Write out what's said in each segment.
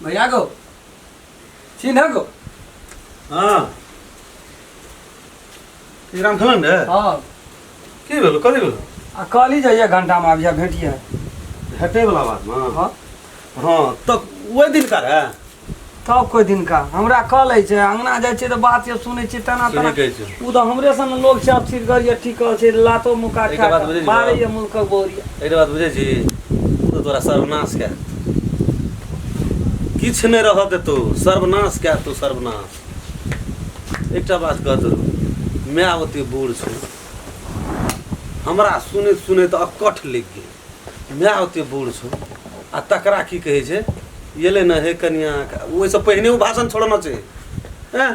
भैया गो चिन्ह गो। हाँ, की राम खेलन रे? हाँ। की भेलो, कथी भेलो? आ कहली जे एक घंटा में आबिया भेटिए। भेटे वाला बात में? हाँ। हाँ, तऽ ओहि दिन का रे? तब कोई दिन का हमरा कल छै, अंगना जाइ छै तऽ बात सब सुनै छियै तेना सुनै तेना। कहै छै। ओ तऽ हमरे सन लोग छै, अब कर ठीक छै, लातो मुका एकटा खा बात कऽ बुझै छी मारैए मुल्कक बौरिया। एकटा बात बुझै छी, ओ तऽ तोरा सर्वनाश कए किछु नहि रहऽ देतौ, सर्वनाश कए देतौ, सर्वनाश। एकटा बात कह तू, माय ओते बूढ़ छौ, हमरा सुनैत सुनैत अकठ लागि गेल। माय ओते बूढ़ छौ आ तकरा की कहै छै, एलै ने हे कनिया, ओहिसँ पहिने ओ भाषण छोड़ना छै, एँ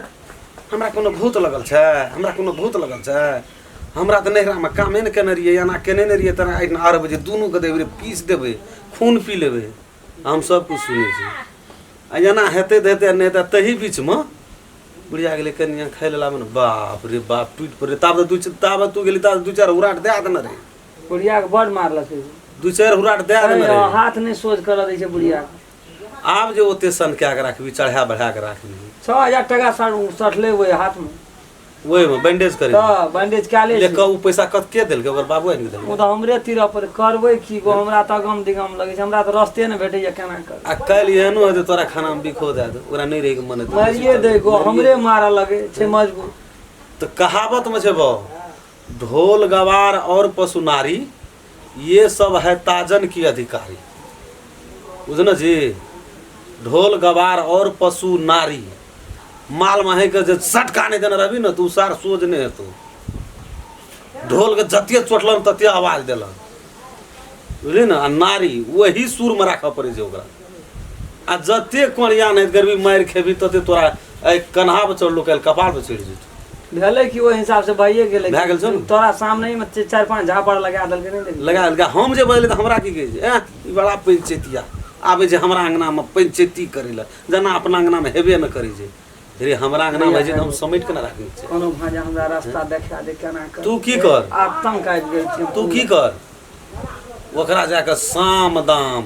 हमरा कोनो भूत लगल छै, हमरा कोनो भूत लगल छै, हमरा तऽ नैहरामे कामे नहि केने रहियै, एना केने नहि रहियै, तेना एहिना 8 बजे दुनूके देबै रे, पीस देबै, खून पी लेबै। हम सब किछु सुनै छी आ एना हेतै तऽ हेतै आ नहि हेतै। तही बीचमे बुढ़िया गेलै कनिया खाइ लए लाबे ने, बाप रे बाप, टूटि पड़लै। ताबे दू ताबे तू गेली ताबे दू चारि हुराट दए देने रहै। बुढ़िया के बड मारलकै। दू चारि हुराट दए देने रहै। हाथ नहि सोझ करऽ दै छै बुढ़िया के। आब जे ओते सन कए कऽ राखबी, चढ़ा बढ़ा कऽ राखबी। 6000 टका सठले ओहि हाथमे। ओहिमे बैंडेज करे तऽ बैंडेज कए ले। लेके ओ पैसा कत के देलकै? ओकर बाबू आनि कऽ ओ देलकै? तऽ हमरे तीरऽ पर करबै की गो, हमरा तऽ अगम दिगम लगै छै, हमरा तऽ रस्ते नहि भेटैया, केना कर। आ काल्हि एहनो हेतै, तोरा खानामे बिखो दए दे, ओकरा नहि रहैके मन हेतै। मारिए दै गो, हमरे मारऽ लगै छै मजबूर। तऽ कहावतमे छै बौ, ढोल गवार और पशु नारी, ये सब है ताजन की अधिकारी। बुझल जी? ढोल गवार और पशु नारी, माल माहे के जे सटका नहि देने रहबी ने तऽ ओ सार सोझ नहि हेतौ। ढोलके जते चोटलन तते आवाज देलन, बुझली ने? आ नारी वही सुरमे राखऽ पड़ै छै ओकरा। आ जते कोरिया नहि करबी, मारि खेबी तते तोरा एहि कन्हा पर चढ़लो, काल्हि कपार पर चढ़ि जेतौ। भेलै कि ओहि हिसाब से भइए गेलै। भए गेल छौ ने? तोरा सामने मे चारि पाँच झापड़ लगा देलकै, नहि देखली? लगा देलकै। हम जे बजलै तऽ हमरा की कहै छै, एह ई बड़ा पंचैतिया आबै छै हमरा अङ्गनामे पंचैती करै लए, जेना अपना अङ्गनामे हेबे नहि करै छै। रे, हमरा अङ्गनामे होइ छै तऽ हम समटि के ने राखै छियै। कोनो भाँजा हमरा रास्ता देखा दे, केना कर। तू की कर? आतंक आबि गेल छै। तू की कर, ओकरा जाके साम दाम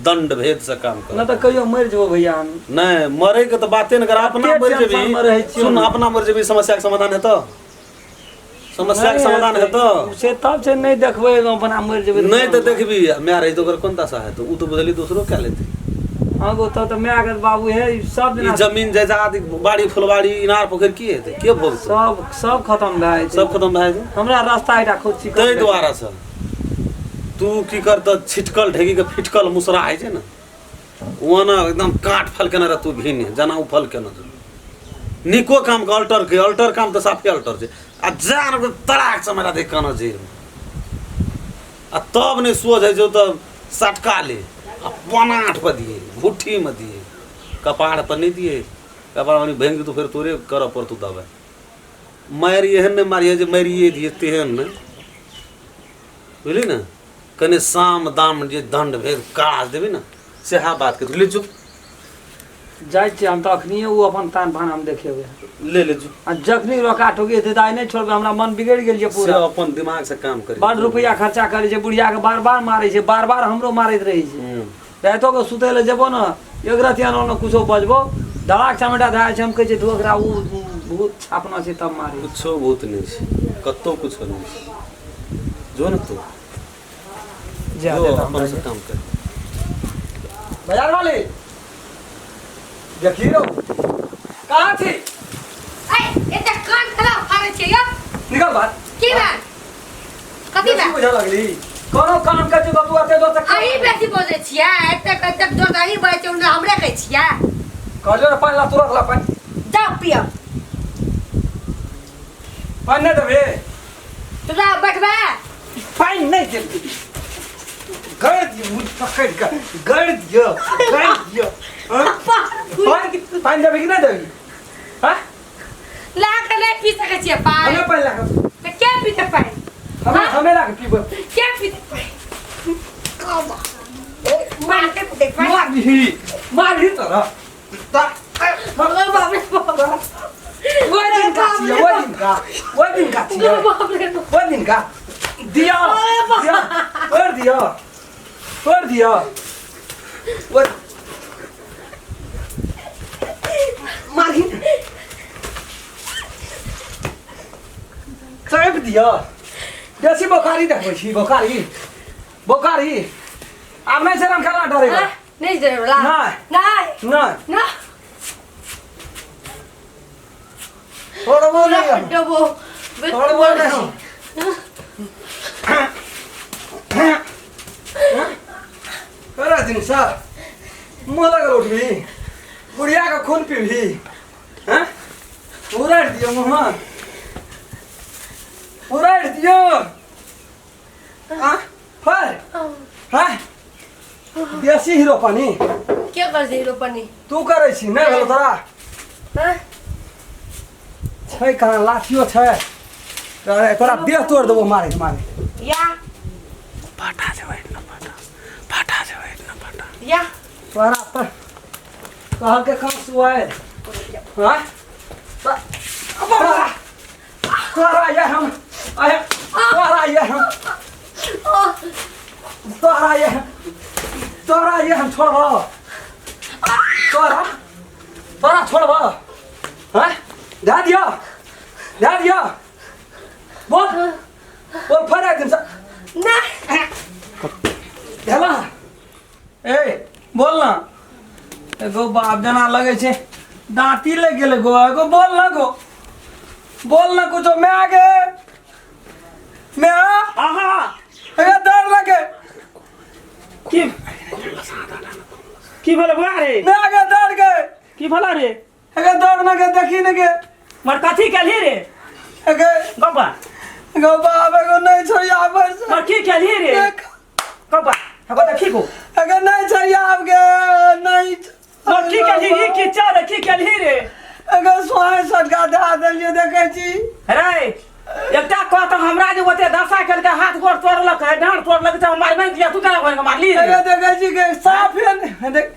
दंड भेद से काम कर। नहि तऽ कहियो मरि जेबो भैया हम। नहि, मरे के तऽ बाते नहि कर। अपना एते मरि जेबी टेंशन मे रहै छियौ। सुन, अपना मरि जेबी, समस्या के समाधान हेतौ? समस्या के नहि समाधान हेतै। हेतौ? से तब छै, नहि देखबै अपना मरि जेबै। नहि तऽ देखबी, माय रही तऽ ओकर कोन दशा हेतौ? ओ तऽ बुझली दोसरो कए लेतै। हँ गो, तब तऽ माय के बाबू हे ई सब ई दिना जमीन जायदाद, बाड़ी फुलवाड़ी, इनार पोखरि की हेतै? के भोगतै? सब सब खतम भए जेतै। सब खतम भए जेतै। हमरा रास्ता एकटा खुद छी। ताहि दुआरे से तू की कर तऽ छिटकल ढेकी के फिटकल मुसरा होइ छै ने, ओना एकदम काट फल केने रह तू भिन्न, जेना ओ फल केने छौ। नीको काम के अल्टर के अल्टर काम तऽ साफे अल्टर छै। आ जान तड़ाक से मेरा देख काना जेल आ तब नहि सोझ होइ छौ तऽ सटका ले आ पनाठ पर दिए, घुट्ठीमे दिए, कपार पर नहि दिए। कपार पर भाङि जेतौ, फेर तोरे करऽ पड़तौ दबाइ। मारि एहन नहि मारिहे जे मारिए दिए, तेहन नहि, बुझली ने? कने साम दाम जे दंड भेद काज देबी ने, सएह बात के ले जो। जाइ छियै हम तऽ अखनिये ओ अपन तान भान हम देखेबै। ले ले जो। आ जखनी रोका टोकी हेतै तऽ आइ नहि छोड़बै, हमरा मन बिगड़ि गेल ये से पूरा। अपन दिमाग से काम करी। बड़ रुपैआ खर्चा करै छै, बुढ़िया के बार बार मारै छै, बार बार हमरो मारैत रहै छै। रातिो के सुतै लए जेबो ने, एक रति एना ओना कुछो बजबो, धड़ाक चमेटा धरा छै। हम कहै छियै धू, एकरा ओ भूत छापना छै तब मारै। कुछो भूत नहि छै, कतौ कुछो नहि छै। जो ने तू। जा जो दे तऽ अपन हमरा से काम कर। बाजार वाली, देखी रौ, कहाँ छी? ऐ, एते कान खराब फाड़ै छियै यौ। निकल बात। की बात, कथी बेसी बात? बुझऽ लगली, कोनो काम करै छी तऽ तू एते जोर से अहीं बेसी बजै छियै, एतेक एतेक जोर अहीं बजै छियै, हुनका हमरे कहै छियै। कहलियौ ने पानि ला, तुरंत ला पानि। जाउ पियब। पानि नहि देबे? तोरा बैठबै। पानि नहि देबे, गड़ दियौ, मुँह पकड़ि कऽ गड़ दियौ, गड़ दियौ। हँ? पानि, पानि देबी कि नहि देबी? हँ? ला के नहि पी सकै छियै पानि। हमे पानि ला कऽ तऽ के पीतै पानि? हमे, हमे ला कऽ पीबै। के पीतै पानि? मार के पीतै पानि। मारही, मारही तोरा। अरे बाप रे बाप। ओहि दिन का छियै, ओहि दिन का, ओहि दिन का छियै। बाप रे बाप। ओहि दिन का दिया दिया, तोड़ दिया, तोड़ दिया। ओहि काटि दिअ बेसी बोखारी देखबै छी बोखारी बोखारी आब नहि छै रामखेलना डरे हाँ? नहीं डरेवला नहीं। नहीं नहि ना छोड़बो नहि हम। डबो छोड़बो नहि हम। करा दिन सर मुँह लगल उठबी बुढ़िया के खून पीबी हैं उड़ारि दियौ मुँह उड़ारि दियौ आ फर हाँ देसी हीरो पानी के कर दे हीरो पानी तू करै छी नहि भेलो तोरा हाँ छै कहाँ लाठियो छै तोरा तोरा देह तोड़ देबो मारे मारे या पाटा छै ना पाटा पाटा छै ना पाटा या तोरा पर कहलके कहाँ सुआए हाँ तोरा तोरा ये हम आया तोरा ये हम तोरा ये तोरा ये हम छोड़बो तोरा तोरा छोड़बो हाँ ध्यान दियो ध्यान दियो बोल बोल फर दिन ना भेला ए बोल ना एगो बाप जेना लगै छै दाँती लागि गेलै गो एगो बोल ना गो बोल ना कुछो मैं आगे मैं आहा एगो डर लगे की की भेलै बौआ रे मैं आगे डर गए की भेला रे एगो डर ना के देखी ने के मर कथी केलही रे एगे गप्पा गो बाप एगो नहीं छोड़ी आबर से मर की केलही रे गप्पा हको देखी गो एगो नहीं छोड़ी आब गे नहीं मर की केलही ई की चार की केलही रे एगो सोहे सटका दे देलियै देखै छी रे एकटा कह तऽ हमरा जे ओते दशा केलकै हाथ गोड़ तोड़लक है डाँड़ तोड़लक तऽ हम मारबे दिया तू केना घोरि के मारली रे एगो देखै छी के साफ है देख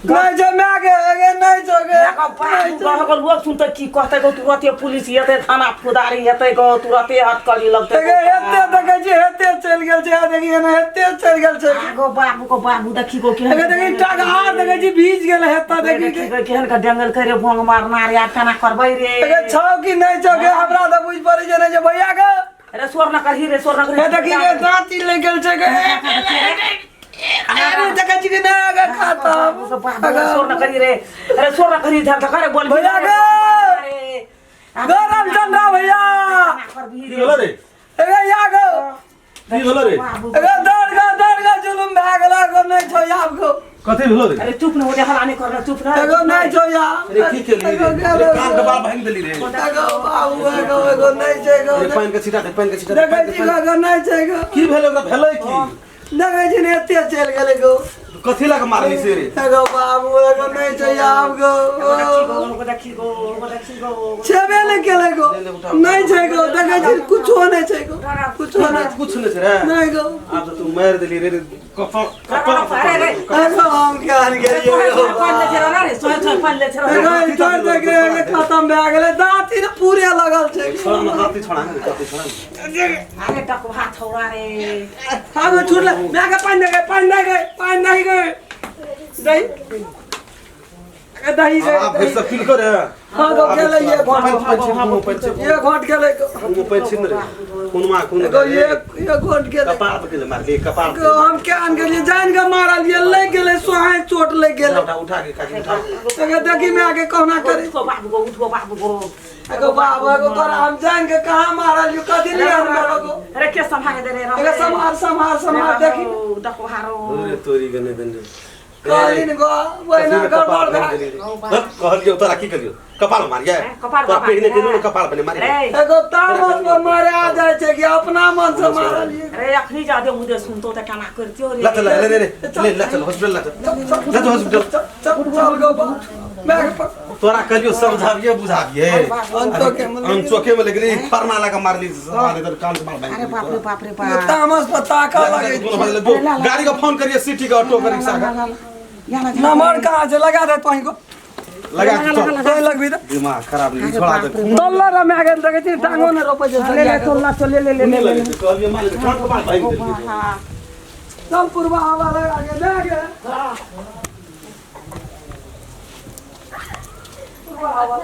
नहीं छौ my गे एगे नहीं छौ गे नहीं छौ। लोग सुनते की कहते गो तुरते पुलिस हेतै थाना फौदारी हेतै गो तुरते हथकड़ी लगतै एगे हेते देखै छी हेते चलि गेल छै आ देखी एना हेते चलि गेल छै गो बाबू गो बाबू देखी गो केहन एगे देखी टगहार देखै छी भीज गेल हेता देखी के केहन के डेंगल करे भोंग मारना रे आब केना करबै रे एगे छौ कि नहीं छौ गे हमरा तऽ बुझि पड़ै छै नहि जे भैया गे अरे सोर न करही रे सोर न करही हे देखी गे दाँती लागि गेल छै गे अरे देखै छी कि नहि एगे खाता सोर न करी रे अरे सोर न करी धर धर बोल भैया गे गो रामचंद्र भैया की भेलो रे एगे या गो की भेलो रे एगे दौड़ गो दौड़ गो जुलुम भए गेल एगो नहि छौ आब गो कथी भेलो रे अरे चुप न हो जा हला नहीं करना चुप न एगो नहि छौ आब अरे की केली रे एगो अरे गेलो कान के बाल भांगि देली रे एगो बाबू एगो एगो नहि छै एगो अरे पानि के छीटा दे पानि के छीटा दे देखै पानि के छी पानि- एगो नहि छै एगो की भेलै ओकरा भेलै की देखै छी ने एते चलि गेलै गो कथी लए के मारली से रे एगो बाबू एगो नहि छै आब गो देखी गो देखी गो छेबे नहि केलै गो नहि छै गो देखै छी कुछो नहि छै गो कुछो नहि कुछ नहि छै रे नहि गो आब तऽ तू मारि देली रे रे कपाल कपाल अरे रे एगो हम ज्ञान गेलियै गो एगो ई छोड़ि दे गे एगो खतम भए गेलै दाँत ई पूरे लगल छै छोड़ा ना दाँती छोड़ा ना दाँती छोड़ा ना अरे डकवा छौड़ा रे हाँ गो छूट ले मैं के पानी दे गए पानी दे गए पानी दे गए दही अरे दही गए आ फिर से पील कर रे हाँ गो गेलै ये घोट पानि पानि छिट मुँह पानि छिट ये घोट गेलै मुँह पानि छिट रे कोनमा कोन एगो ये ये घोट गेलै कपार पर के मारली कपार गो हम के आन गेलियै जान के मारल ये लग गेलै सोहाय चोट लग गेलै उठा उठा के काकी उठा एगो देखी मैं आके कहुना करे उठो बाबू गो उठो बाबू गो एगो बाबू एगो तोरा हम जान के कहाँ मारल यो कथी लिए हम गो अरे के संभाल दे रे एगो संभाल संभाल संभाल देखी डकवा रो अरे तोरी के नहीं देने कहलिन गो वही गड़बड़ भए कहलियो तोरा की कहलियो कपाल मारिया कपाल तोरा पहिने गेलू ने कपाल बने मारिया रे एगो तामस पर मारे आ जाइ छै कि अपना मन से मारलियै अरे अखनी जा दे मुदे सुनतो त केना करतियो रे ला चल ले ले ले ले ला चल हॉस्पिटल ला चल ला चल हॉस्पिटल चल चल चल गो बा मैं के तोरा कहलियो समझाबिए बुझाबिए अनचोके में अनचोके में लग रही फरना लगा मारली साले इधर कान से मार अरे बाप रे बाप रे बाप तामस पर ताका लगे गाड़ी का फोन करिए सिटी का ऑटो का रिक्शा का नंबर कहाँ छै लगा दे तोही को लगा के चल तोही लगबी तऽ दिमाग खराब नहीं छोड़ा दे तल्ला रे मैं गेल देखै छी टांगो ने रोपै छै ले ले चल चल ले ले ले लगे कहलियो मार कान के मार भाग देली चल पुरबा हवा लगा के ले गे पुरबा हवा